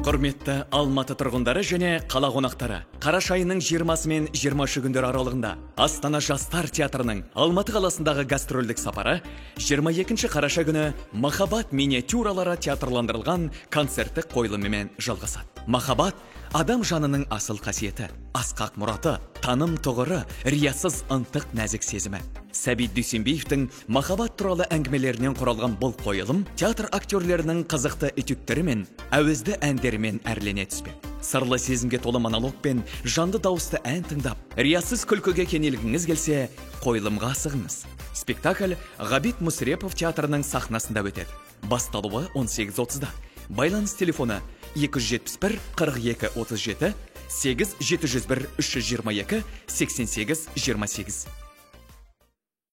Құрметті Алматы тұрғындары және қала қонақтары, қараша айының 20 мен 23 күндері аралығында Астана Жастар театрының Алматы қаласындағы гастрольдік сапары 22 қараша күні «Махаббат миниатюралары» театрландырылған концерттік қойылымымен жалғасады. Махаббат – адам жанының асыл қасиеті, асқақ мұраты, таным тұғыры, риясыз ынтық, нәзік сезімі. Сәбит Дүйсенбиевтің махаббат туралы әңгімелерінен құралған бұл қойылым театр актерлерінің қызықты этюдтері мен әуезді әндерімен әрлене түспек. Сырлы сезімге толы монолог пен жанды дауысты ән тыңдап, риясыз күлкіге кенелгіңіз келсе, қойылымға асығыңыз. Спектакль Ғабит Мүсірепов театрының сахнасында өтеді. Басталуы 18:30-да. Байланыс телефоны: 271 42 37, 8 701 322 88 28.